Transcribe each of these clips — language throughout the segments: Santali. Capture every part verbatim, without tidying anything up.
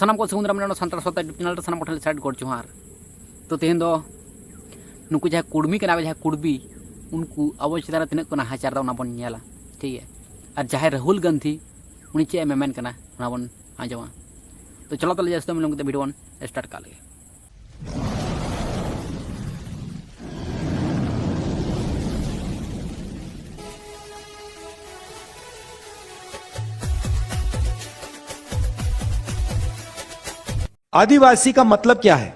ᱥᱟᱱᱟᱢ ᱠᱚ ᱥᱟᱹᱜᱩᱱ ᱫᱟᱨᱟᱢ ᱱᱚᱣᱟ ᱥᱟᱱᱛᱟᱲ ᱥᱟᱶᱛᱟ YouTube ᱪᱮᱱᱮᱞ ᱨᱮ ᱥᱟᱱᱟᱢ ᱠᱚᱴᱷᱮᱱ ᱥᱟᱭᱤᱰ ᱜᱚᱰ ᱡᱚᱦᱟᱨ᱾ ᱛᱚ ᱛᱮᱦᱮᱧ ᱫᱚ ᱱᱩᱠᱩ ᱡᱟᱦᱟᱸᱭ ᱠᱩᱲᱢᱤ ᱠᱟᱱᱟ ᱠᱚ, ᱡᱟᱦᱟᱸᱭ ᱠᱩᱲᱵᱤ, ᱩᱱᱠᱩ ᱟᱵᱚ ᱪᱮᱛᱟᱱ ᱨᱮ ᱛᱤᱱᱟᱹᱜ ᱠᱚ ᱱᱟᱦᱟᱪᱟᱨ ᱮᱫᱟ ᱚᱱᱟ ᱵᱚᱱ ᱧᱮᱞᱟ, ᱴᱷᱤᱠ ᱜᱮᱭᱟ? ᱟᱨ ᱡᱟᱦᱟᱸᱭ ᱨᱟᱦᱩᱞ ᱜᱟᱱᱫᱷᱤ, ᱩᱱᱤ ᱪᱮᱫ ᱮ ᱢᱮᱢᱮᱱ ᱠᱟᱱᱟ ᱚᱱᱟ ᱵᱚᱱ ᱟᱸᱡᱚᱢᱟ᱾ ᱛᱚ ᱪᱚᱞᱚ ᱛᱟᱦᱞᱮ ᱡᱟᱹᱥᱛᱤ ᱵᱟᱝ ᱵᱤᱞᱚᱢ ᱠᱟᱛᱮ ᱵᱷᱤᱰᱤᱭᱳ ᱵᱚᱱ ᱥᱴᱟᱨᱴ ᱠᱟᱜ ᱞᱮᱜᱮ᱾ आदिवासी का मतलब क्या है?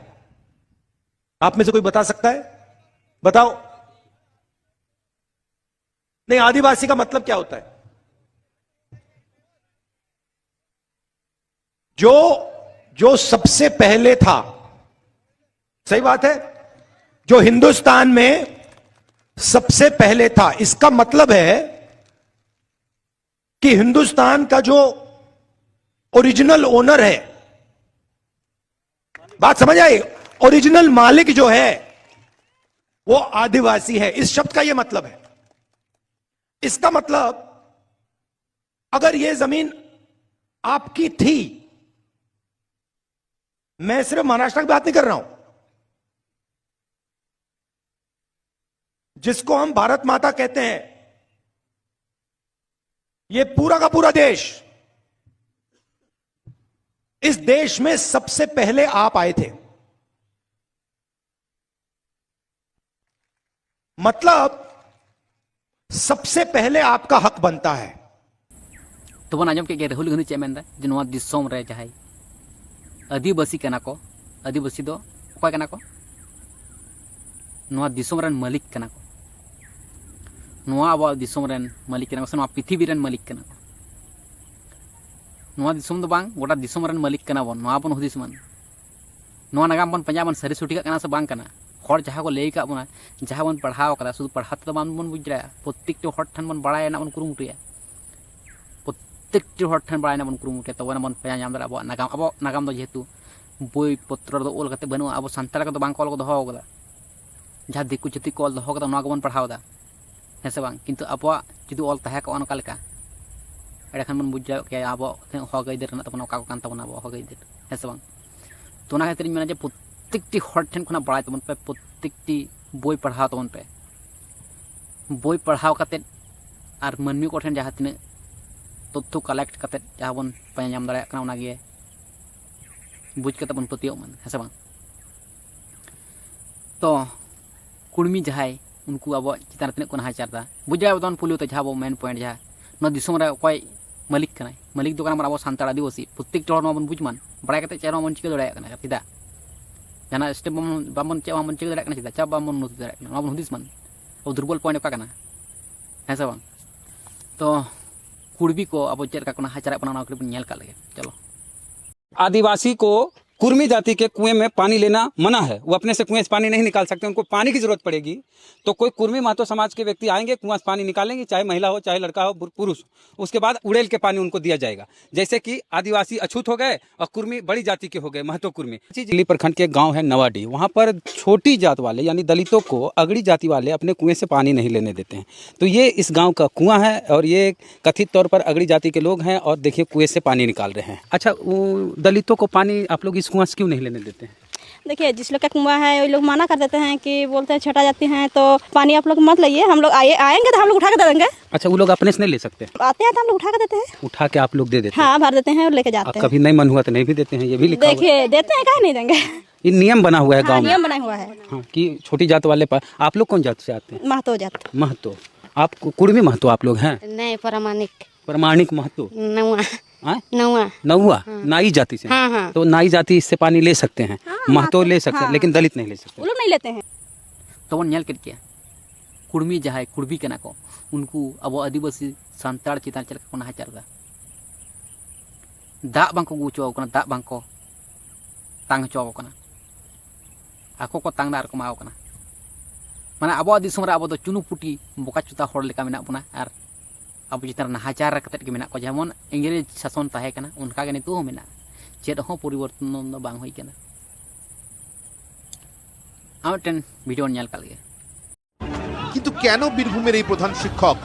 आप में से कोई बता सकता है? बताओ। नहीं, आदिवासी का मतलब क्या होता है? जो जो सबसे पहले था। सही बात है। जो हिंदुस्तान में सबसे पहले था, इसका मतलब है कि हिंदुस्तान का जो ओरिजिनल ओनर है, बात समझ आई? ओरिजिनल मालिक जो है वो आदिवासी है। इस शब्द का ये मतलब है। इसका मतलब, अगर ये जमीन आपकी थी, मैं सिर्फ महाराष्ट्र की बात नहीं कर रहा हूं, जिसको हम भारत माता कहते हैं, ये पूरा का पूरा देश, इस देश में सबसे पहले आप आए थे। मतलब, सबसे पहले आपका हक बनता है। ᱛᱚᱵᱚᱱ ᱟᱸᱡᱚᱢ ᱠᱮᱫ ᱜᱮ ᱨᱟᱦᱩᱞ ᱜᱟᱱᱫᱷᱤ ᱪᱮᱫ ᱮ ᱢᱮᱱᱫᱟ, ᱡᱮ ᱱᱚᱣᱟ ᱫᱤᱥᱚᱢ ᱨᱮ ᱡᱟᱦᱟᱸᱭ ᱟᱹᱫᱤᱵᱟᱹᱥᱤ ᱠᱟᱱᱟ ᱠᱚ, ᱟᱹᱫᱤᱵᱟᱹᱥᱤ ᱫᱚ ᱚᱠᱚᱭ ᱠᱟᱱᱟ ᱠᱚ? ᱱᱚᱣᱟ ᱫᱤᱥᱚᱢ ᱨᱮᱱ ᱢᱟᱹᱞᱤᱠ ᱠᱟᱱᱟ ᱠᱚ᱾ ᱱᱚᱣᱟ ᱟᱵᱚᱣᱟᱜ ᱫᱤᱥᱚᱢ ᱨᱮᱱ ᱢᱟᱹᱞᱤᱠ ᱠᱟᱱᱟ ᱠᱚ, ᱥᱮ ᱱᱚᱣᱟ ᱯᱨᱤᱛᱷᱤᱵᱤ ᱨᱮᱱ ᱢᱟᱹᱞᱤᱠ ᱠᱟᱱᱟ ᱠᱚ᱾ ᱱᱚᱣᱟ ᱫᱤᱥᱚᱢ ᱫᱚ ᱵᱟᱝ, ᱜᱚᱴᱟ ᱫᱤᱥᱚᱢ ᱨᱮᱱ ᱢᱟᱹᱞᱤᱠ ᱠᱟᱱᱟ ᱵᱚᱱ, ᱱᱚᱣᱟ ᱵᱚᱱ ᱦᱩᱫᱤᱥ ᱢᱟ᱾ ᱱᱚᱣᱟ ᱱᱟᱜᱟᱢ ᱵᱚᱱ ᱯᱟᱸᱡᱟ ᱵᱚᱱ, ᱥᱟᱹᱨᱤ ᱥᱚᱴᱷᱤᱠᱟᱜ ᱠᱟᱱᱟ ᱥᱮ ᱵᱟᱝ ᱠᱟᱱᱟ᱾ ᱦᱚᱲ ᱡᱟᱦᱟᱸ ᱠᱚ ᱞᱟᱹᱭ ᱟᱠᱟᱫ ᱵᱚᱱᱟ, ᱡᱟᱦᱟᱸ ᱵᱚᱱ ᱯᱟᱲᱦᱟᱣ ᱠᱟᱫᱟ, ᱥᱩᱫᱷᱩ ᱯᱟᱲᱦᱟᱣ ᱛᱮᱫᱚ ᱵᱟᱝ ᱵᱚᱱ ᱵᱩᱡᱽ ᱫᱟᱲᱮᱭᱟᱜᱼᱟ, ᱯᱨᱚᱛᱛᱮᱠᱴᱤ ᱦᱚᱲ ᱴᱷᱮᱱ ᱵᱚᱱ ᱵᱟᱲᱟᱭ ᱨᱮᱱᱟᱜ ᱵᱚᱱ ᱠᱩᱨᱩᱢᱩᱴᱩᱭᱟ᱾ ᱯᱨᱚᱛᱛᱮᱠᱴᱤ ᱦᱚᱲ ᱴᱷᱮᱱ ᱵᱟᱲᱟᱭ ᱨᱮᱱᱟᱜ ᱵᱚᱱ ᱠᱩᱨᱩᱢᱩᱴᱩᱭᱟ, ᱛᱚᱵᱮ ᱟᱱᱟ ᱵᱚᱱ ᱯᱟᱸᱡᱟ ᱧᱟᱢ ᱫᱟᱲᱮᱭᱟᱜᱼᱟ ᱟᱵᱚᱣᱟᱜ ᱱᱟᱜᱟᱢ᱾ ᱟᱵᱚᱣᱟᱜ ᱱᱟᱜᱟᱢ ᱫᱚ ᱡᱮᱦᱮᱛᱩ ᱵᱳᱭ ᱯᱚᱛᱨᱚ ᱨᱮᱫᱚ ᱚᱞ ᱠᱟᱛᱮ ᱵᱟᱹᱱᱩᱜᱼᱟ, ᱟᱵᱚ ᱥᱟᱱᱛᱟᱲ ᱠᱚᱫᱚ ᱵᱟᱝ ᱠᱚ ᱚᱞ ᱠᱚ ᱫᱚᱦᱚ ᱟᱠᱟᱫᱟ᱾ ᱡᱟᱦᱟᱸ ᱫᱤᱠᱩ ᱪᱷᱟᱹᱛᱤᱠ ᱠᱚ ᱚᱞ ᱫᱚᱦᱚ ᱠᱟᱫᱟ, ᱱᱚᱣᱟ ᱜᱮᱵᱚᱱ ᱯᱟᱲᱦᱟᱣ ᱮᱫᱟ, ᱦᱮᱸ ᱥᱮ ᱵᱟᱝ? ᱠᱤᱱᱛᱩ ᱟᱵᱚᱣᱟᱜ ᱡᱩᱫᱤ ᱚᱞ ᱛᱟᱦᱮᱸ ᱠᱚᱜᱼᱟ ᱱᱚᱝᱠᱟ ᱞᱮᱠᱟ, ᱮᱸᱰᱮᱠᱷᱟᱱ ᱵᱚᱱ ᱵᱩᱡᱽ ᱫᱟᱲᱮᱭᱟᱜ ᱠᱮᱭᱟ ᱟᱵᱚᱣᱟᱜ ᱛᱤᱱᱟᱹᱜ ᱦᱚᱠ ᱟᱹᱭᱫᱟᱹᱨ ᱦᱮᱱᱟᱜ ᱛᱟᱵᱚᱱᱟ, ᱚᱠᱟ ᱠᱚ ᱠᱟᱱ ᱛᱟᱵᱚᱱᱟ ᱟᱵᱚᱣᱟᱜ ᱦᱚᱠ ᱟᱹᱭᱫᱟᱹᱨ, ᱦᱮᱸ ᱥᱮ ᱵᱟᱝ? ᱛᱚ ᱚᱱᱟ ᱠᱷᱟᱹᱛᱤᱨ ᱤᱧ ᱢᱮᱱᱟ ᱡᱮ ᱯᱨᱚᱛᱮᱠᱴᱤ ᱦᱚᱲ ᱴᱷᱮᱱ ᱠᱷᱚᱱᱟᱜ ᱵᱟᱲᱟᱭ ᱛᱟᱵᱚᱱ ᱯᱮ, ᱯᱨᱚᱛᱮᱠᱴᱤ ᱵᱳᱭ ᱯᱟᱲᱦᱟᱣ ᱛᱟᱵᱚᱱ ᱯᱮ᱾ ᱵᱳᱭ ᱯᱟᱲᱦᱟᱣ ᱠᱟᱛᱮᱫ ᱟᱨ ᱢᱟᱹᱱᱢᱤ ᱠᱚᱴᱷᱮᱱ ᱡᱟᱦᱟᱸ ᱛᱤᱱᱟᱹᱜ ᱛᱚᱛᱛᱷᱚ ᱠᱟᱞᱮᱠᱴ ᱠᱟᱛᱮᱫ ᱡᱟᱦᱟᱸ ᱵᱚᱱ ᱯᱟᱸᱡᱟ ᱧᱟᱢ ᱫᱟᱲᱮᱭᱟᱜ ᱠᱟᱱᱟ, ᱚᱱᱟᱜᱮ ᱵᱩᱡᱽ ᱠᱟᱛᱮᱫ ᱵᱚᱱ ᱯᱟᱹᱛᱭᱟᱹᱣ ᱢᱟ, ᱦᱮᱸ ᱥᱮ ᱵᱟᱝ? ᱛᱚ ᱠᱩᱲᱢᱤ ᱡᱟᱦᱟᱸᱭ, ᱩᱱᱠᱩ ᱟᱵᱚᱣᱟᱜ ᱪᱮᱛᱟᱱ ᱨᱮ ᱛᱤᱱᱟᱹᱜ ᱠᱚ ᱱᱟᱦᱟᱪᱟᱨ ᱮᱫᱟ, ᱵᱩᱡᱽ ᱫᱟᱲᱮᱭᱟᱜ ᱵᱚᱱ ᱯᱩᱭᱞᱩ ᱛᱮ ᱡᱟᱦᱟᱸ ᱟᱵᱚ ᱢᱮᱱ ᱯᱚᱭᱮᱱᱴ, ᱡᱟᱦᱟᱸ ᱱᱚᱣᱟ ᱫᱤᱥᱚᱢ ᱨᱮ ᱚᱠᱚᱭ ᱢᱟᱹᱞᱤᱠ ᱠᱟᱱᱟᱭ? ᱢᱟᱹᱞᱤᱠ ᱫᱚ ᱠᱟᱱᱟ ᱵᱚᱱ ᱟᱵᱚ ᱥᱟᱱᱛᱟᱲ ᱟᱹᱫᱤᱵᱟᱹᱥᱤ᱾ ᱯᱨᱚᱛᱮᱠᱴᱤ ᱦᱚᱲ ᱱᱚᱣᱟ ᱵᱚᱱ ᱵᱩᱡᱽ ᱢᱟ, ᱵᱟᱲᱟᱭ ᱠᱟᱛᱮᱫ ᱪᱮᱫ ᱦᱚᱸ ᱵᱟᱵᱚᱱ ᱪᱤᱠᱟᱹ ᱫᱟᱲᱮᱭᱟᱜ ᱠᱟᱱᱟ᱾ ᱪᱮᱫᱟᱜ? ᱡᱟᱦᱟᱱᱟᱜ ᱥᱴᱮᱯ ᱵᱟᱵᱚᱱ, ᱵᱟᱵᱚᱱ, ᱪᱮᱫ ᱦᱚᱸ ᱵᱟᱵᱚᱱ ᱪᱤᱠᱟᱹ ᱫᱟᱲᱮᱭᱟᱜ ᱠᱟᱱᱟ᱾ ᱪᱮᱫᱟᱜ? ᱪᱮᱫ ᱵᱟᱵᱚᱱ ᱩᱱᱱᱚᱛᱤ ᱫᱟᱲᱮᱭᱟᱜ ᱠᱟᱱᱟ, ᱱᱚᱣᱟ ᱵᱚᱱ ᱦᱩᱫᱤᱥ ᱢᱟ᱾ ᱟᱵᱚ ᱫᱩᱨᱵᱚᱞ ᱯᱚᱭᱮᱱᱴ ᱚᱠᱟ ᱠᱟᱱᱟ, ᱦᱮᱸ ᱥᱮ ᱵᱟᱝ? ᱛᱚ ᱠᱩᱲᱵᱤ ᱠᱚ ᱟᱵᱚ ᱪᱮᱫ ᱞᱮᱠᱟ ᱠᱚ ᱱᱟᱦᱟᱪᱟᱨᱮᱫ ᱵᱚᱱᱟ, ᱚᱱᱟ ᱠᱟᱹᱴᱤᱡ ᱵᱚᱱ ᱧᱮᱞ ᱠᱟᱜ ᱞᱮᱜᱮ᱾ ᱪᱚᱞᱚ᱾ आदिवासी को कुर्मी जाति के कुएं में पानी लेना मना है। वो अपने से कुएं से पानी नहीं निकाल सकते, उनको पानी की जरूरत पड़ेगी। तो कोई कुर्मी महतो समाज के व्यक्ति आएंगे, कुआं से पानी निकालेंगे, चाहे महिला हो, चाहे लड़का हो, पुर- पुरुष। उसके बाद उड़ेल के पानी उनको दिया जाएगा। जैसे कि आदिवासी अछूत हो गए और कुर्मी बड़ी जाति के हो गए, महतो कुर्मी। दिल्ली प्रखंड के गांव है नवाडी, वहां पर छोटी जात वाले यानी दलितों को अगड़ी जाति वाले अपने कुएं से पानी नहीं लेने देते हैं। तो ये इस गांव का कुआं है और ये कथित तौर पर अगड़ी जाति के लोग हैं और देखिए कुएं से पानी निकाल रहे हैं। अच्छा, वो दलितों को पानी आप लोग इस कुआं से क्यों नहीं लेने देते हैं? देखिए, जिस लोग का कुआं है, वही लोग मना कर देते हैं कि बोलते हैं छोटा जाति हैं तो पानी आप लोग मत लाइए, हम लोग आए आएंगे तो हम लोग उठा के दे देंगे। अच्छा, वो लोग अपने से नहीं ले सकते? आते हैं तो हम लोग उठा के देते हैं। उठा के आप लोग दे देते हैं? हाँ, भर देते हैं और लेके जाते और हैं। कभी नहीं मन हुआ तो नहीं भी देते हैं, ये भी लिखा हुआ है। देखिए, देते हैं, काहे नहीं देंगे? ये नियम बना हुआ है हाँ, गाँव में। नियम बना हुआ है। हाँ, कि छोटी जात वाले पर। आप लोग कौन जात से आते हैं? महतो जात। महतो। आप कु- कुर्मी महतो आप लोग हैं? नहीं, प्रमाणिक। प्रमाणिक महतो। नौवा। हाँ? नौवा। नौवा। हाँ। नाई जाति से। हाँ, हाँ। तो नाई जाति इससे पानी ले सकते हैं? हाँ, महतो महतो, ले सकते हैं, हाँ। लेकिन दलित नहीं ले सकते। वो लोग नहीं लेते हैं। ᱛᱚᱵᱚᱱ ᱧᱮᱞ ᱠᱮᱫ ᱜᱮᱭᱟ, ᱠᱩᱲᱢᱤ ᱡᱟᱦᱟᱸᱭ ᱠᱩᱲᱵᱤ ᱠᱟᱱᱟ ᱠᱚ, ᱩᱱᱠᱩ ᱟᱵᱚ ᱟᱹᱫᱤᱵᱟᱹᱥᱤ ᱥᱟᱱᱛᱟᱲ ᱪᱮᱛᱟᱱ ᱪᱮᱫ ᱞᱮᱠᱟ ᱠᱚ ᱱᱟᱦᱟᱪᱟᱨ ᱮᱫᱟ᱾ ᱫᱟᱜ ᱵᱟᱝᱠᱚ ᱟᱹᱜᱩ ᱦᱚᱪᱚ ᱟᱠᱚ ᱠᱟᱱᱟ, ᱫᱟᱜ ᱵᱟᱝᱠᱚ ᱛᱟᱝ ᱦᱚᱪᱚ ᱟᱠᱚ ᱠᱟᱱᱟ᱾ ᱟᱠᱚ ᱠᱚ ᱛᱟᱝ ᱫᱟ ᱟᱨ ᱠᱚ ᱮᱢᱟ ᱠᱚ ᱠᱟᱱᱟ᱾ ᱢᱟᱱᱮ ᱟᱵᱚᱣᱟᱜ ᱫᱤᱥᱚᱢ ᱨᱮ ᱟᱵᱚ ᱫᱚ ᱪᱩᱱᱩ ᱯᱩᱴᱤ ᱵᱚᱠᱟ ᱪᱩᱛᱟ ᱦᱚᱲ ᱞᱮᱠᱟ ᱢᱮᱱᱟᱜ ᱵᱚᱱᱟ, ᱟᱨ ᱟᱵᱚ ᱪᱮᱛᱟᱱ ᱨᱮ ᱱᱟᱦᱟᱪᱟᱨ ᱠᱟᱛᱮᱫ ᱜᱮ ᱢᱮᱱᱟᱜ ᱠᱚᱣᱟ᱾ ᱡᱮᱢᱚᱱ ᱤᱝᱨᱮᱡᱽ ᱥᱟᱥᱚᱱ ᱛᱟᱦᱮᱸ ᱠᱟᱱᱟ, ᱚᱱᱠᱟ ᱜᱮ ᱱᱤᱛᱚᱜ ᱦᱚᱸ ᱢᱮᱱᱟᱜᱼᱟ᱾ ᱪᱮᱫ ᱦᱚᱸ ᱯᱚᱨᱤᱵᱚᱨᱛᱚᱱ ᱫᱚ ᱵᱟᱝ ᱦᱩᱭ ᱠᱟᱱᱟ᱾ ᱟᱨ ᱢᱤᱫᱴᱮᱱ ᱵᱷᱤᱰᱤᱭᱳ ᱧᱮᱞ ᱠᱟᱜ ᱞᱮᱜᱮ᱾ কিন্তু কেন বীরভূমের এই প্রধান শিক্ষক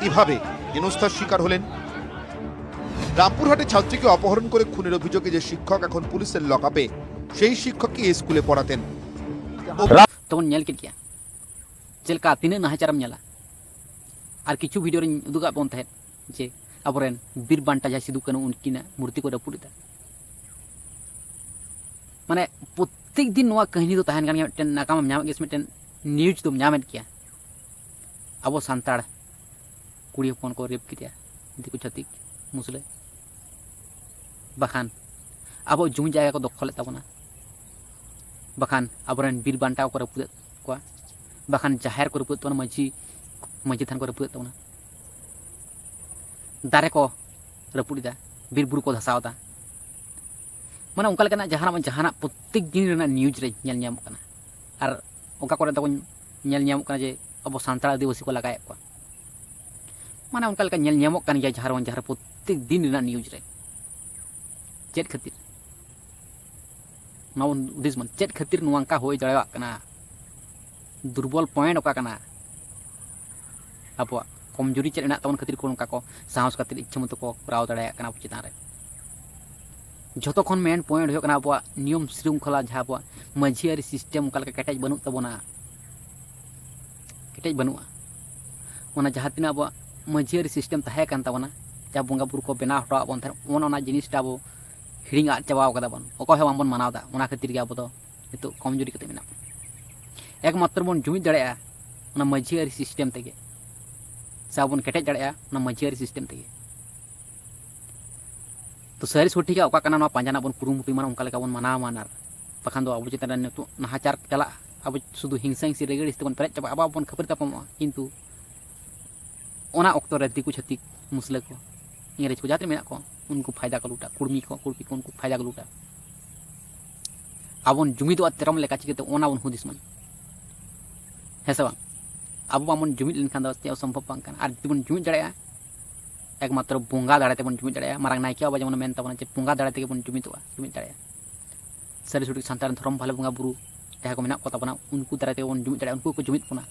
এভাবে হেনস্থার শিকার হলেন? রামপুরহাটে ছাত্রীকে অপহরণ করে খুনের অভিযোগে যে শিক্ষক এখন পুলিশের লকআপে, সেই শিক্ষক কি এই স্কুলে পড়াতেন? ᱛᱚᱵᱚᱱ ᱧᱮᱞ ᱠᱮᱫ ᱜᱮᱭᱟ ᱪᱮᱫ ᱞᱮᱠᱟ ᱛᱤᱱᱟᱹᱜ ᱱᱟᱦᱟᱪᱟᱨᱮᱢ ᱧᱮᱞᱟ᱾ ᱟᱨ ᱠᱤᱪᱷᱩ ᱵᱷᱤᱰᱤᱭᱳ ᱨᱤᱧ ᱩᱫᱩᱜᱟᱜ ᱵᱚᱱ ᱛᱟᱦᱮᱸᱫ ᱡᱮ ᱟᱵᱚᱨᱮᱱ ᱵᱤᱨ ᱵᱟᱱᱴᱟ ᱡᱟᱦᱟᱸᱭ ᱥᱤᱫᱩ ᱠᱟᱹᱱᱩ ᱩᱱᱠᱤᱱᱟᱜ ᱢᱩᱨᱛᱤ ᱠᱚ ᱨᱟᱹᱯᱩᱫ ᱮᱫᱟ᱾ ᱢᱟᱱᱮ ᱯᱨᱚᱛᱮᱠ ᱫᱤᱱ ᱱᱚᱣᱟ ᱠᱟᱹᱦᱱᱤ ᱫᱚ ᱛᱟᱦᱮᱱ ᱠᱟᱱ ᱜᱮᱭᱟ, ᱢᱤᱫᱴᱮᱱ ᱱᱟᱜᱟᱢ ᱮᱢ ᱧᱟᱢᱮᱫ ᱜᱮᱭᱟ ᱥᱮ ᱢᱤᱫᱴᱮᱱ ᱱᱤᱭᱩᱡᱽ ᱫᱚᱢ ᱧᱟᱢᱮᱫ ᱜᱮᱭᱟ᱾ ᱟᱵᱚ ᱥᱟᱱᱛᱟᱲ ᱠᱩᱲᱤ ᱦᱚᱯᱚᱱ ᱠᱚ ᱨᱮᱯ ᱠᱮᱫᱮᱭᱟ ᱫᱤᱠᱩ ᱪᱷᱟᱹᱛᱤᱠ ᱢᱩᱥᱞᱟᱹ, ᱵᱟᱠᱷᱟᱱ ᱟᱵᱚ ᱡᱩᱢᱤ ᱡᱟᱭᱜᱟ ᱠᱚ ᱫᱚᱠᱷᱚᱞᱮᱫ ᱛᱟᱵᱚᱱᱟ, ᱵᱟᱠᱷᱟᱱ ᱟᱵᱚᱨᱮᱱ ᱵᱤᱨ ᱵᱟᱱᱴᱟ ᱠᱚ ᱨᱟᱹᱯᱩᱫᱮᱫ ᱠᱚᱣᱟ, ᱵᱟᱠᱷᱟᱱ ᱡᱟᱦᱮᱨ ᱠᱚ ᱨᱟᱹᱯᱩᱫ ᱛᱟᱵᱚᱱᱟ, ᱢᱟᱹᱡᱷᱤ ᱢᱟᱹᱡᱷᱤ ᱛᱷᱟᱱ ᱠᱚ ᱨᱟᱹᱯᱩᱫᱮᱫ ᱛᱟᱵᱚᱱᱟ, ᱫᱟᱨᱮ ᱠᱚ ᱨᱟᱹᱯᱩᱫ ᱮᱫᱟ, ᱵᱤᱨ ᱵᱩᱨᱩ ᱠᱚ ᱫᱷᱟᱥᱟᱣ ᱮᱫᱟ᱾ ᱢᱟᱱᱮ ᱚᱱᱠᱟ ᱞᱮᱠᱟᱱᱟᱜ ᱡᱟᱦᱟᱱᱟᱜ ᱵᱟᱝ ᱡᱟᱦᱟᱱᱟᱜ ᱯᱨᱚᱛᱮᱠ ᱫᱤᱱ ᱨᱮᱱᱟᱜ ᱱᱤᱭᱩᱡᱽ ᱨᱮ ᱧᱮᱞ ᱧᱟᱢᱚᱜ ᱠᱟᱱᱟ᱾ ᱟᱨ ᱚᱠᱟ ᱠᱚᱨᱮ ᱛᱟᱵᱚᱱ ᱧᱮᱞ ᱧᱟᱢᱚᱜ ᱠᱟᱱᱟ ᱡᱮ ᱟᱵᱚ ᱥᱟᱱᱛᱟᱲ ᱟᱹᱫᱤᱵᱟᱹᱥᱤ ᱠᱚ ᱞᱟᱜᱟᱭᱮᱫ ᱠᱚᱣᱟ᱾ ᱢᱟᱱᱮ ᱚᱱᱠᱟ ᱞᱮᱠᱟ ᱧᱮᱞ ᱧᱟᱢᱚᱜ ᱠᱟᱱ ᱜᱮᱭᱟ ᱡᱟᱦᱟᱸ ᱨᱮ ᱵᱟᱝ ᱡᱟᱦᱟᱸ ᱨᱮ ᱯᱨᱚᱛᱮᱠ ᱫᱤᱱ ᱨᱮᱱᱟᱜ ᱱᱤᱭᱩᱡᱽ ᱨᱮ᱾ ᱪᱮᱫ ᱠᱷᱟᱹᱛᱤᱨ? ᱱᱚᱣᱟ ᱵᱚᱱ ᱦᱩᱫᱤᱥ ᱵᱚᱱ, ᱪᱮᱫ ᱠᱷᱟᱹᱛᱤᱨ ᱱᱚᱣᱟ ᱚᱱᱠᱟ ᱦᱩᱭ ᱫᱟᱲᱮᱭᱟᱜ ᱠᱟᱱᱟ? ᱫᱩᱨᱵᱚᱞ ᱯᱚᱭᱮᱱᱴ ᱚᱠᱟ ᱠᱟᱱᱟ? ᱟᱵᱚᱣᱟᱜ ᱠᱚᱢᱡᱩᱨᱤ ᱪᱮᱫ ᱢᱮᱱᱟᱜ ᱛᱟᱵᱚᱱ ᱠᱷᱟᱹᱛᱤᱨ ᱠᱚ ᱱᱚᱝᱠᱟ ᱠᱚ ᱥᱟᱦᱚᱥ ᱠᱟᱛᱮ ᱤᱪᱪᱷᱟᱹ ᱢᱚᱛᱚ ᱠᱚ ᱠᱚᱨᱟᱣ ᱫᱟᱲᱮᱭᱟᱜ ᱠᱟᱱᱟ ᱟᱵᱚ ᱪᱮᱛᱟᱱ ᱨᱮ? ᱡᱷᱚᱛᱚ ᱠᱷᱚᱱ ᱢᱮᱱ ᱯᱚᱭᱮᱱᱴ ᱦᱩᱭᱩᱜ ᱠᱟᱱᱟ ᱟᱵᱚᱣᱟᱜ ᱱᱤᱭᱚᱢ ᱥᱨᱤᱝᱠᱷᱚᱞᱟ, ᱡᱟᱦᱟᱸ ᱟᱵᱚᱣᱟᱜ ᱢᱟᱹᱡᱷᱤ ᱟᱹᱨᱤ ᱥᱤᱥᱴᱮᱢ ᱚᱱᱠᱟ ᱞᱮᱠᱟ ᱠᱮᱴᱮᱡ ᱵᱟᱹᱱᱩᱜ ᱛᱟᱵᱚᱱᱟ, ᱠᱮᱴᱮᱡ ᱵᱟᱹᱱᱩᱜᱼᱟ᱾ ᱚᱱᱟ ᱡᱟᱦᱟᱸ ᱛᱤᱱᱟᱹᱜ ᱟᱵᱚᱣᱟᱜ ᱢᱟᱹᱡᱷᱤ ᱟᱹᱨᱤ ᱥᱤᱥᱴᱮᱢ ᱛᱟᱦᱮᱸ ᱠᱟᱱ ᱛᱟᱵᱚᱱᱟ, ᱡᱟᱦᱟᱸ ᱵᱚᱸᱜᱟ ᱵᱩᱨᱩ ᱠᱚ ᱵᱮᱱᱟᱣ ᱦᱚᱴᱚᱣᱟᱜ ᱵᱚᱱ ᱛᱟᱦᱮᱸᱫ, ᱚᱱ ᱚᱱᱟ ᱡᱤᱱᱤᱥᱴᱟ ᱟᱵᱚ ᱦᱤᱲᱤᱧ ᱟᱫ ᱪᱟᱵᱟᱣ ᱠᱟᱫᱟ ᱵᱚᱱ, ᱚᱠᱚᱭ ᱦᱚᱸ ᱵᱟᱝᱵᱚᱱ ᱢᱟᱱᱟᱣ ᱮᱫᱟ᱾ ᱚᱱᱟ ᱠᱷᱟᱹᱛᱤᱨ ᱜᱮ ᱟᱵᱚ ᱫᱚ ᱱᱤᱛᱚᱜ ᱠᱚᱢᱡᱩᱨᱤ ᱠᱟᱛᱮ ᱢᱮᱱᱟᱜ ᱵᱚᱱᱟ᱾ ᱮᱠᱢᱟᱛᱨᱚ ᱵᱚᱱ ᱡᱩᱢᱤᱫ ᱫᱟᱲᱮᱭᱟᱜᱼᱟ ᱚᱱᱟ ᱢᱟᱹᱡᱷᱤ ᱟᱹᱨᱤ ᱥᱤᱥᱴᱮᱢ ᱛᱮᱜᱮ, ᱥᱮ ᱟᱵᱚ ᱵᱚᱱ ᱠᱮᱴᱮᱡ ᱫᱟᱲᱮᱭᱟᱜᱼᱟ ᱚᱱᱟ ᱢᱟᱹᱡᱷᱤ ᱟᱹᱨᱤ ᱥᱤᱥᱴᱮᱢ ᱛᱮᱜᱮ᱾ ᱛᱚ ᱥᱟᱹᱨᱤ ᱥᱚᱴᱷᱤᱠᱟᱜ ᱚᱠᱟ ᱠᱟᱱᱟ ᱱᱚᱣᱟ ᱯᱟᱸᱡᱟ ᱨᱮᱱᱟᱜ ᱵᱚᱱ ᱠᱩᱨᱩᱢᱩᱴᱩᱭ ᱢᱟ, ᱚᱱᱠᱟ ᱞᱮᱠᱟ ᱵᱚᱱ ᱢᱟᱱᱟᱣ ᱢᱟ᱾ ᱟᱨ ᱵᱟᱠᱷᱟᱱ ᱫᱚ ᱟᱵᱚ ᱪᱮᱛᱟᱱ ᱨᱮ ᱱᱤᱛᱚᱜ ᱱᱟᱦᱟᱪᱟᱨ ᱪᱟᱞᱟᱜᱼᱟ, ᱟᱵᱚ ᱥᱩᱫᱷᱩ ᱦᱤᱝᱥᱟ ᱦᱤᱝᱥᱤ ᱨᱟᱹᱜᱤ ᱟᱹᱲᱤᱥ ᱛᱮᱵᱚᱱ ᱯᱮᱨᱮᱡ ᱪᱟᱵᱟᱜᱼᱟ, ᱟᱵᱚ ᱵᱚᱱ ᱠᱷᱟᱹᱯᱟᱹᱨᱤ ᱛᱟᱯᱟᱢᱚᱜᱼᱟ᱾ ᱠᱤᱱᱛᱩ ᱚᱱᱟ ᱚᱠᱛᱚ ᱨᱮ ᱫᱤᱠᱩ ᱪᱷᱟᱹᱛᱤᱠ ᱢᱩᱥᱞᱟᱹ ᱠᱚ, ᱤᱝᱨᱮᱡᱽ ᱠᱚ ᱡᱟᱦᱟᱸ ᱛᱤᱱᱟᱹᱜ ᱢᱮᱱᱟᱜ ᱠᱚ, ᱩᱱᱠᱩ ᱯᱷᱟᱭᱫᱟ ᱠᱚ ᱞᱩᱴᱟ, ᱠᱩᱲᱢᱤ ᱠᱚ, ᱠᱩᱲᱯᱤ ᱠᱚ, ᱩᱱᱠᱩ ᱯᱷᱟᱭᱫᱟ ᱠᱚ ᱞᱩᱴᱟ᱾ ᱟᱵᱚ ᱵᱚᱱ ᱡᱩᱢᱤᱫᱚᱜᱼᱟ ᱛᱮᱨᱚᱢ ᱞᱮᱠᱟ, ᱪᱤᱠᱟᱹᱛᱮ ᱚᱱᱟ ᱵᱚᱱ ᱦᱩᱫᱤᱥ ᱢᱟ, ᱦᱮᱸ ᱥᱮ ᱵᱟᱝ? ᱟᱵᱚ ᱵᱟᱵᱚᱱ ᱡᱩᱢᱤᱫ ᱞᱮᱱᱠᱷᱟᱱ ᱫᱚ ᱪᱮᱫ ᱦᱚᱸ ᱥᱚᱢᱵᱷᱚᱵ ᱵᱟᱝ ᱠᱟᱱᱟ᱾ ᱟᱨ ᱡᱩᱫᱤ ᱵᱚᱱ ᱡᱩᱢᱤᱫ ᱫᱟᱲᱮᱭᱟᱜᱼᱟ, ᱮᱠᱢᱟᱛᱨᱚ ᱵᱚᱸᱜᱟ ᱫᱟᱲᱮ ᱛᱮᱵᱚᱱ ᱡᱩᱢᱤᱫ ᱫᱟᱲᱮᱭᱟᱜᱼᱟ᱾ ᱢᱟᱨᱟᱝ ᱱᱟᱭᱠᱮ ᱵᱟᱵᱟ ᱡᱮᱢᱚᱱ ᱢᱮᱱ ᱛᱟᱵᱚᱱᱟ ᱡᱮ ᱵᱚᱸᱜᱟ ᱫᱟᱲᱮ ᱛᱮᱜᱮ ᱵᱚᱱ ᱡᱩᱢᱤᱫᱚᱜᱼᱟ, ᱡᱩᱢᱤᱫ ᱫᱟᱲᱮᱭᱟᱜᱼᱟ᱾ ᱥᱟᱹᱨᱤ ᱥᱚᱴᱷᱤᱠ ᱥᱟᱱᱛᱟᱲ ᱨᱮᱱ ᱫᱷᱚᱨᱚᱢ ᱵᱷᱟᱞᱮ ᱵᱚᱸᱜᱟ ᱵᱩᱨᱩ ᱡᱟᱦᱟᱸᱭ ᱠᱚ ᱢᱮᱱᱟᱜ ᱠᱚ ᱛᱟᱵᱚᱱᱟ, ᱩᱱᱠᱩ ᱫᱟᱨᱟᱭ ᱛᱮᱜᱮ ᱵᱚᱱ ᱡᱩᱢᱤᱫ ᱫᱟᱲᱮᱭᱟᱜᱼᱟ, ᱩᱱᱠᱩ ᱜᱮᱠᱚ ᱡᱩᱢᱤᱫ ᱵᱚᱱᱟ᱾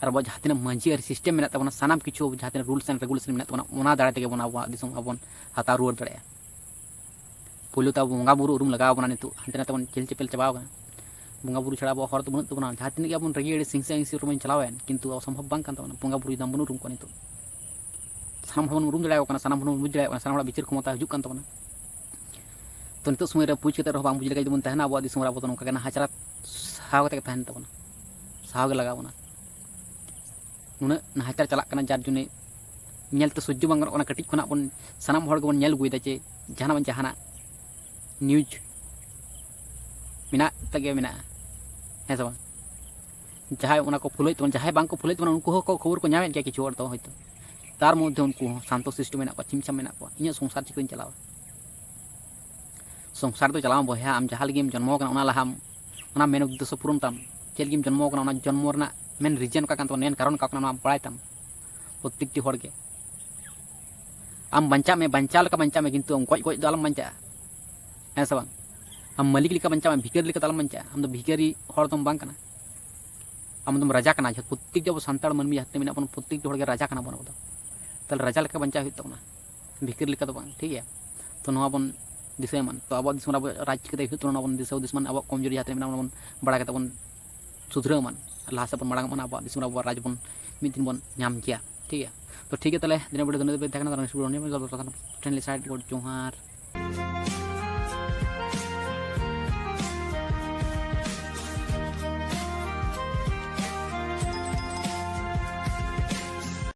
ᱟᱨ ᱟᱵᱚᱣᱟᱜ ᱡᱟᱦᱟᱸ ᱛᱤᱱᱟᱹᱜ ᱢᱟᱹᱡᱷᱤ ᱟᱹᱨᱤ system ᱢᱮᱱᱟᱜ ᱛᱟᱵᱚᱱᱟ, ᱥᱟᱱᱟᱢ ᱠᱤᱪᱷᱩ ᱡᱟᱦᱟᱸ ᱛᱤᱱᱟᱹᱜ rules and regulation ᱢᱮᱱᱟᱜ ᱛᱟᱵᱚᱱᱟ, ᱚᱱᱟ ᱫᱟᱨᱟᱭ ᱛᱮᱜᱮ ᱵᱚᱱ ᱟᱵᱚᱣᱟᱜ ᱫᱤᱥᱚᱢ ᱟᱵᱚᱱ ᱦᱟᱛᱟᱣ ᱨᱩᱣᱟᱹᱲ ᱫᱟᱲᱮᱭᱟᱜᱼᱟ᱾ ᱯᱳᱭᱞᱳ ᱛᱮ ᱟᱵᱚ ᱵᱚᱸᱜᱟ ᱵᱩᱨᱩ ᱩᱨᱩᱢ ᱞᱟᱜᱟᱣ ᱵᱚᱱᱟ᱾ ᱱᱤᱛᱚᱜ ᱦᱟᱱᱛᱮ ᱱᱟᱛᱮ ᱵᱚᱱ ᱪᱮᱦᱮᱞ ᱪᱮᱯᱮᱞ ᱪᱟᱵᱟᱣ ᱠᱟᱱᱟ᱾ ᱵᱚᱸᱜᱟ ᱵᱩᱨᱩ ᱪᱷᱟᱲᱟ ᱟᱵᱚᱣᱟᱜ ᱦᱚᱨ ᱫᱚ ᱵᱟᱹᱱᱩᱜ ᱛᱟᱵᱚᱱᱟ᱾ ᱡᱟᱦᱟᱸ ᱛᱤᱱᱟᱹᱜ ᱜᱮ ᱟᱵᱚᱱ ᱨᱟᱹᱜᱤ ᱟᱹᱲᱤᱥ ᱦᱤᱝᱥᱟᱹ ᱦᱤᱝᱥᱤ ᱨᱮᱵᱚᱱ ᱪᱟᱞᱟᱣᱮᱱ, ᱠᱤᱱᱛᱩ ᱟᱵᱚ ᱥᱚᱢᱵᱷᱚᱵ ᱵᱟᱝ ᱠᱟᱱ ᱛᱟᱵᱚᱱᱟ ᱵᱚᱸᱜᱟ ᱵᱩᱨᱩ ᱡᱩᱫᱤ ᱵᱟᱵᱚᱱ ᱩᱨᱩᱢ ᱠᱚᱣᱟ᱾ ᱱᱤᱛᱚᱜ ᱥᱟᱱᱟᱢ ᱦᱚᱲ ᱵᱚᱱ ᱩᱨᱩᱢ ᱫᱟᱲᱮᱭᱟᱠᱚ ᱠᱟᱱᱟ, ᱥᱟᱱᱟᱢ ᱦᱚᱲ ᱵᱚᱱ ᱵᱩᱡᱽ ᱫᱟᱲᱮᱭᱟᱠᱚ ᱠᱟᱱᱟ, ᱥᱟᱱᱟᱢ ᱦᱚᱲᱟᱜ ᱵᱤᱪᱟᱹᱨ ᱠᱷᱚᱢᱚᱛᱟ ᱦᱤᱡᱩᱜ ᱠᱟᱱ ᱛᱟᱵᱚᱱᱟ᱾ ᱛᱚ ᱱᱤᱛᱚᱜ ᱥᱚᱢᱚᱭ ᱨᱮ ᱵᱩᱡᱽ ᱠᱟᱛᱮ ᱨᱮᱦᱚᱸ ᱵᱟᱝ ᱵᱩᱡᱽ ᱞᱮᱠᱟ ᱡᱩᱫᱤ ᱵᱚᱱ ᱛᱟᱦᱮᱱᱟ, ᱟᱵᱚᱣᱟᱜ ᱫᱤᱥᱚᱢ ᱨᱮ ᱟᱵᱚ ᱫᱚ ᱱᱚᱝᱠᱟ ᱜᱮ ᱱᱟᱦᱟᱪᱟᱨ ᱥᱟᱦᱟᱣ ᱠᱟᱛᱮ ᱜᱮ ᱛᱟᱦᱮᱱ ᱛᱟᱵᱚᱱᱟ, ᱥᱟᱦᱟᱣ ᱜᱮ ᱞᱟᱜᱟᱣ ᱵᱚᱱᱟ᱾ ᱱᱩᱱᱟᱹᱜ ᱱᱟᱦᱟᱪᱟᱨ ᱪᱟᱞᱟᱜ ᱠᱟᱱᱟ, ᱡᱟᱨ ᱡᱚᱱᱱᱮ ᱧᱮᱞᱛᱮ ᱥᱚᱡᱽᱡᱚ ᱵᱟᱝ ᱜᱟᱱᱚᱜ ᱠᱟᱱᱟ᱾ ᱠᱟᱹᱴᱤᱡ ᱠᱷᱚᱱᱟᱜ ᱵᱚᱱ, ᱥᱟᱱᱟᱢ ᱦᱚᱲ ᱜᱮᱵᱚᱱ ᱧᱮᱞ ᱟᱹᱜᱩᱭᱮᱫᱟ ᱡᱮ ᱡᱟᱦᱟᱱᱟᱜ ᱵᱟᱝ ᱡᱟᱦᱟᱱᱟᱜ news ᱢᱮᱱᱟᱜ ᱛᱮᱜᱮ ᱢᱮᱱᱟᱜᱼᱟ, ᱦᱮᱸ ᱥᱮ ᱵᱟᱝ? ᱡᱟᱦᱟᱸᱭ ᱚᱱᱟ ᱠᱚ ᱯᱷᱩᱞᱳᱭᱮᱫ ᱛᱟᱵᱚᱱᱟ, ᱡᱟᱦᱟᱸᱭ ᱵᱟᱝ ᱠᱚ ᱯᱷᱩᱞᱳᱭᱮᱫ ᱛᱟᱵᱚᱱᱟ, ᱩᱱᱠᱩ ᱦᱚᱸᱠᱚ ᱠᱷᱚᱵᱚᱨ ᱠᱚ ᱧᱟᱢᱮᱫ ᱜᱮᱭᱟ ᱠᱤᱪᱷᱩ ᱦᱚᱲ ᱫᱚ ᱦᱚᱭᱛᱳ᱾ ᱛᱟᱨ ᱢᱚᱫᱽᱫᱷᱮ ᱩᱱᱠᱩ ᱦᱚᱸ ᱥᱟᱱᱛᱚ ᱥᱤᱥᱴᱚ ᱢᱮᱱᱟᱜ ᱠᱚᱣᱟ, ᱪᱷᱤᱢᱪᱷᱟᱢ ᱢᱮᱱᱟᱜ ᱠᱚᱣᱟ, ᱤᱧᱟᱹᱜ ᱥᱚᱝᱥᱟᱨ ᱪᱤᱠᱟᱹᱧ ᱪᱟᱞᱟᱣᱟ? ᱥᱚᱝᱥᱟᱨ ᱫᱚ ᱪᱟᱞᱟᱣ ᱢᱮ ᱵᱚᱭᱦᱟ, ᱟᱢ ᱡᱟᱦᱟᱸ ᱞᱟᱹᱜᱤᱫ ᱮᱢ ᱡᱚᱱᱢᱚ ᱟᱠᱟᱱᱟ, ᱚᱱᱟ ᱞᱟᱦᱟᱢ, ᱚᱱᱟ ᱢᱮᱱ ᱩᱫᱽᱫᱮᱥᱥᱚ ᱯᱩᱨᱚᱱ ᱛᱟᱢ᱾ ᱪᱮᱫ ᱞᱟᱹᱜᱤᱫ ᱮᱢ ᱡᱚᱱᱢᱚ ᱟᱠᱟᱱᱟ, ᱚᱱᱟ ᱡᱚᱱᱢᱚ ᱨᱮᱱᱟᱜ ᱢᱮᱱ reason ᱚᱠᱟ ᱠᱟᱱ ᱛᱟᱵᱚᱱᱟ, ᱢᱮᱱ ᱠᱟᱨᱚᱱ ᱚᱠᱟ ᱠᱟᱱᱟ, ᱚᱱᱟ ᱵᱟᱲᱟᱭ ᱛᱟᱢ ᱯᱨᱚᱛᱮᱠᱴᱤ ᱦᱚᱲ ᱜᱮ᱾ ᱟᱢ ᱵᱟᱧᱪᱟᱜ ᱢᱮ, ᱵᱟᱧᱪᱟᱣ ᱞᱮᱠᱟ ᱵᱟᱧᱪᱟᱜ ᱢᱮ, ᱠᱤᱱᱛᱩ ᱟᱢ ᱜᱚᱡ ᱜᱚᱡ ᱫᱚ ᱟᱞᱚᱢ ᱵᱟᱧᱪᱟᱜᱼᱟ, ᱦᱮᱸ ᱥᱮ ᱵᱟᱝ? ᱟᱢ ᱢᱟᱹᱞᱤᱠ ᱞᱮᱠᱟ ᱵᱟᱧᱪᱟᱜ ᱢᱮ, ᱵᱷᱤᱠᱟᱹᱨᱤ ᱞᱮᱠᱟ ᱫᱚ ᱟᱞᱚᱢ ᱵᱟᱧᱪᱟᱜᱼᱟ᱾ ᱟᱢ ᱫᱚ ᱵᱷᱤᱠᱟᱹᱨᱤ ᱦᱚᱲ ᱫᱚᱢ ᱵᱟᱝ ᱠᱟᱱᱟ, ᱟᱢ ᱫᱚᱢ ᱨᱟᱡᱟ ᱠᱟᱱᱟ᱾ ᱡᱟᱦᱟᱸ ᱯᱨᱚᱛᱮᱠᱴᱤ ᱟᱵᱚ ᱥᱟᱱᱛᱟᱲ ᱢᱟᱹᱱᱢᱤ ᱡᱟᱦᱟᱸ ᱛᱤᱱᱟᱹᱜ ᱢᱮᱱᱟᱜ ᱵᱚᱱᱟ, ᱯᱨᱚᱛᱮᱠᱴᱤ ᱦᱚᱲ ᱜᱮ ᱨᱟᱡᱟ ᱠᱟᱱᱟ ᱵᱚᱱ ᱟᱵᱚ ᱫᱚ᱾ ᱛᱟᱦᱚᱞᱮ ᱨᱟᱡᱟ ᱞᱮᱠᱟ ᱵᱟᱧᱪᱟᱣ ᱦᱩᱭᱩᱜ ᱛᱟᱵᱚᱱᱟ, ᱵᱷᱤᱠᱟᱹᱨᱤ ᱞᱮᱠᱟ ᱫᱚ ᱵᱟᱝ, ᱴᱷᱤᱠ ᱜᱮᱭᱟ? ᱛᱚ ᱱᱚᱣᱟ ᱵᱚᱱ ᱫᱤᱥᱟᱹᱭ ᱢᱟ᱾ ᱛᱚ ᱟᱵᱚᱣᱟᱜ ᱫᱤᱥᱚᱢ ᱨᱮ ᱟᱵᱚ ᱨᱟᱡᱽ ᱪᱤᱠᱟᱹᱛᱮ ᱦᱩᱭᱩᱜ ᱛᱟᱵᱚᱱᱟ, ᱚᱱᱟ ᱵᱚᱱ ᱫᱤᱥᱟᱹ ᱦᱩᱫᱤᱥ ᱢᱟ, ᱟᱵᱚᱣᱟᱜ ᱠᱚᱢᱡᱳᱨᱤ ᱡᱟᱦᱟᱸ ᱛᱤᱱᱟᱹᱜ ᱢᱮᱱᱟᱜᱼᱟ, ᱚᱱᱟ ᱵᱚᱱ ᱵᱟᱲᱟᱭ ᱠᱟᱛᱮ ᱵᱚᱱ ᱥᱩᱫᱷᱨᱟᱹᱣ ᱢᱟ, ᱞᱟᱦᱟ ᱥᱮᱫ ᱵᱚᱱ ᱢᱟᱲᱟᱝ ᱚᱜ ᱢᱟ, ᱟᱵᱚᱣᱟᱜ ᱫᱤᱥᱚᱢ ᱨᱮ ᱟᱵᱚᱣᱟᱜ ᱨᱟᱡᱽ ᱵᱚᱱ ᱢᱤᱫ ᱫᱤᱱ ᱵᱚᱱ ᱧᱟᱢ ᱜᱮᱭᱟ, ᱴᱷᱤᱠ ᱜᱮᱭᱟ? ᱛᱚ ᱴᱷᱤᱠ ᱜᱮᱭᱟ, ᱛᱟᱦᱚᱞᱮ ᱫᱤᱱᱟᱹᱜ video ᱫᱚ ᱱᱤᱱᱟᱹᱜ ᱫᱷᱟᱹᱵᱤᱡ ᱛᱟᱦᱮᱸ ᱠᱟᱱᱟ᱾ ᱛᱚ next video ᱨᱮ ᱧᱟᱯᱟᱢ ᱟᱵᱚᱱ᱾ ᱛᱚᱛᱚ ᱠᱷᱟᱱ ᱴᱷᱮᱱ ᱞᱮ ᱥᱟᱭᱤᱰ ᱜᱚᱰ ᱡᱚᱦᱟᱨ᱾